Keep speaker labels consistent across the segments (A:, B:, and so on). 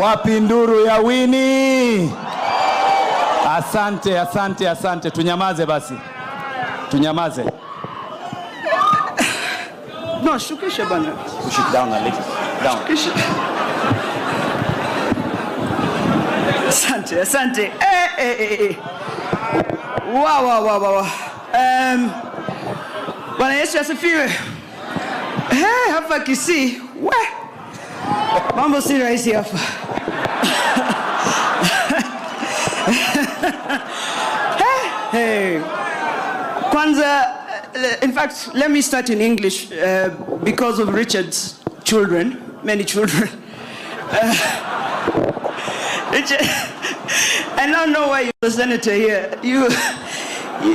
A: Wapi nduru ya Winnie? Asante, asante, asante. Tunyamaze basi, tunyamaze.
B: No, shukisha bana.
A: Push it down a little. Down.
B: Shukisha. Asante, asante. Eh, eh, eh, eh. Wa, wa, wa, wa, wa. Bwana Yesu asifiwe. Eh, hapa Kisii, we. Mambo si rahisi hapa. Hey. Kwanza, in fact, let me start in English because of Richard's children, many children. Richard, I now know why you're the senator here.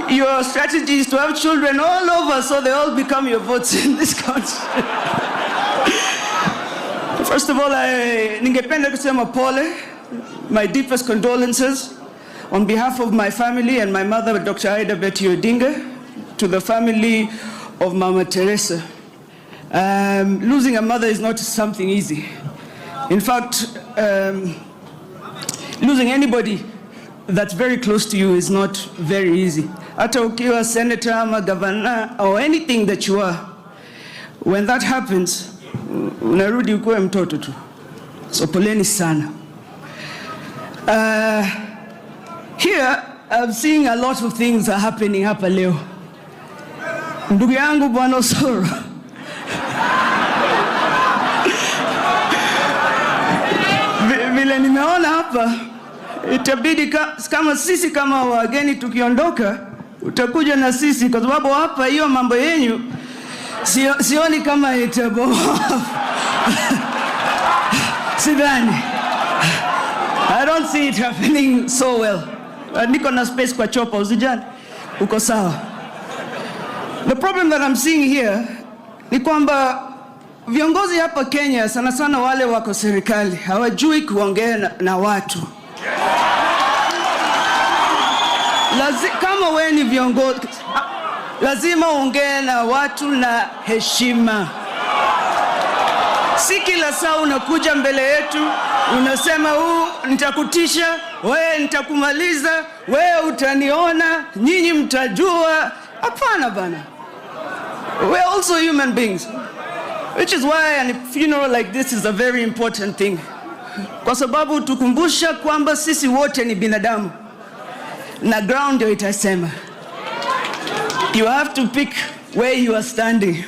B: Your strategy is to have children all over so they all become your votes in this country. First of all, ningependa kusema pole, my deepest condolences on behalf of my family and my mother, Dr. Ida Betty Odinga, to the family of Mama Teresa. Losing a mother is not something easy. In fact, losing anybody that's very close to you is not very easy. Hata ukiwa senator ama governor or anything that you are, when that happens, unarudi ukuwe mtoto tu. So poleni sana. Here, I'm seeing a lot of things are happening hapa leo. Ndugu yangu Bwana Osoro. Vile nimeona hapa, itabidi kama sisi kama wageni tukiondoka, utakuja na sisi kwa sababu hapa hiyo mambo yenyu sioni kama itabomoa. Sidhani. I don't see it happening so well. Niko na space kwa chopa, usijali. Uko sawa. The problem that I'm seeing here ni kwamba viongozi hapa Kenya, sana sana wale wako serikali, hawajui kuongea na watu. Kama wewe ni viongozi, lazima uongee na watu na heshima. Si kila saa unakuja mbele yetu unasema huu nitakutisha, wewe nitakumaliza, wewe utaniona, nyinyi mtajua. Hapana bana. We're also human beings. Which is why a funeral like this is a very important thing. Kwa sababu tukumbusha kwamba sisi wote ni binadamu. Na ground ndio itasema. You have to pick where you are standing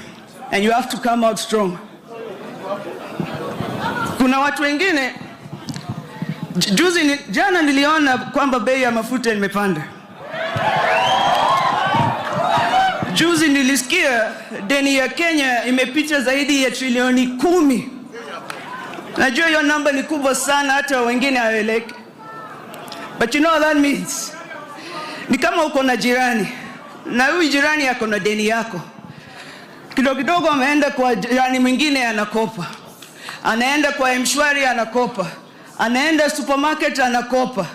B: and you have to come out strong. Kuna watu wengine jana niliona kwamba bei ya mafuta imepanda. Juzi nilisikia deni ya Kenya imepita zaidi ya trilioni 10. Najua hiyo namba ni kubwa sana, hata wengine hawaeleweki. But you know what that means? Ni kama uko na jirani na huyu jirani ako na deni yako. Kidogo kidogo ameenda kwa jirani mwingine anakopa. Anaenda kwa M-Shwari anakopa. Anaenda supermarket anakopa.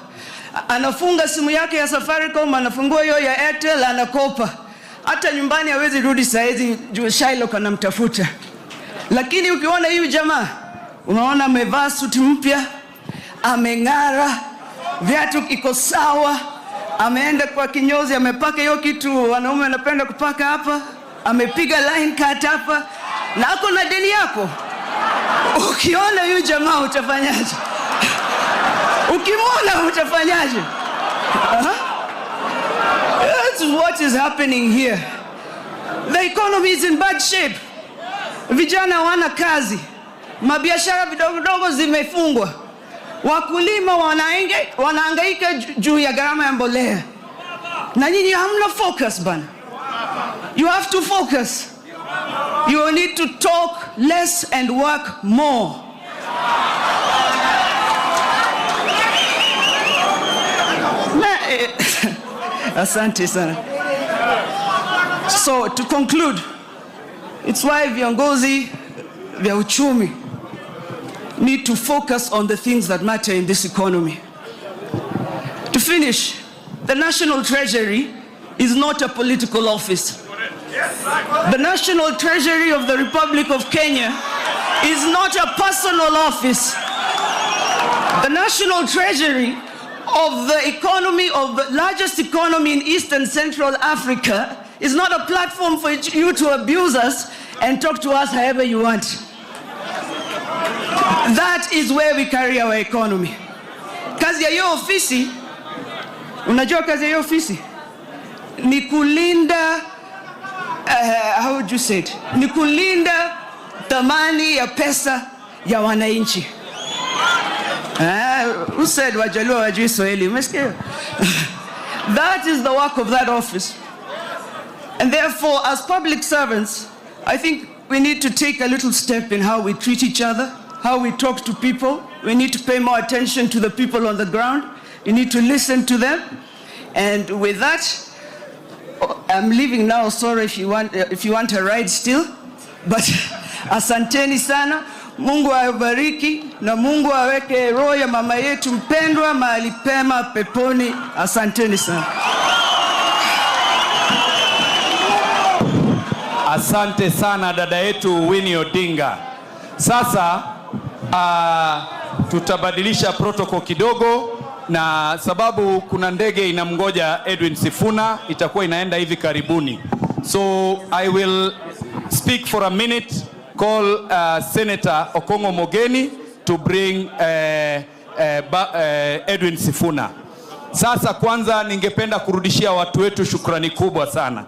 B: Anafunga simu yake ya Safaricom, anafungua hiyo ya Airtel anakopa. Hata nyumbani hawezi rudi saizi juu Shylock anamtafuta. Lakini ukiona huyu jamaa, unaona amevaa suti mpya, ameng'ara, viatu iko sawa, ameenda kwa kinyozi, amepaka hiyo kitu wanaume wanapenda kupaka hapa, amepiga line cut hapa, na ako na deni yako. Ukiona huyu jamaa utafanyaje? Ukimwona utafanyaje? That's what is happening here. The economy is in bad shape. Vijana hawana kazi. Mabiashara vidogo vidogo zimefungwa. Wakulima wanahangaika juu ya gharama ya mbolea. Na nyinyi hamna focus bana. You have to focus. You need to talk less and work more. Asante sana. So to conclude, it's why viongozi vya uchumi need to focus on the things that matter in this economy. To finish, the National Treasury is not a political office. The National Treasury of the Republic of Kenya is not a personal office. National Treasury of the economy of the largest economy in East and Central Africa is not a platform for you to abuse us and talk to us however you want. That is where we carry our economy. Kazi ya hiyo ofisi, unajua kazi ya hiyo ofisi ni kulinda, how would you say it? Ni kulinda thamani ya pesa ya wananchi. Who said Wajaluo hawajui Swahili? Umesikia? That is the work of that office. And therefore, as public servants, I think we need to take a little step in how we treat each other, how we talk to people. We need to pay more attention to the people on the ground. We need to listen to them. And with that, I'm leaving now. Sorry if you want a ride still. But asanteni sana. Mungu awabariki na Mungu aweke roho ya mama yetu mpendwa mahali pema peponi. Asanteni sana.
A: Asante sana dada yetu Winnie Odinga. Sasa tutabadilisha protocol kidogo, na sababu kuna ndege inamgoja Edwin Sifuna, itakuwa inaenda hivi karibuni. So I will speak for a minute, call Senator Okongo Mogeni to bring Edwin Sifuna. Sasa kwanza ningependa kurudishia watu wetu shukrani kubwa sana.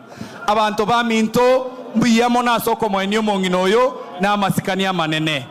A: Abantu baminto mbuyamo nasoko mwenye mong'ina oyo na masikani manene.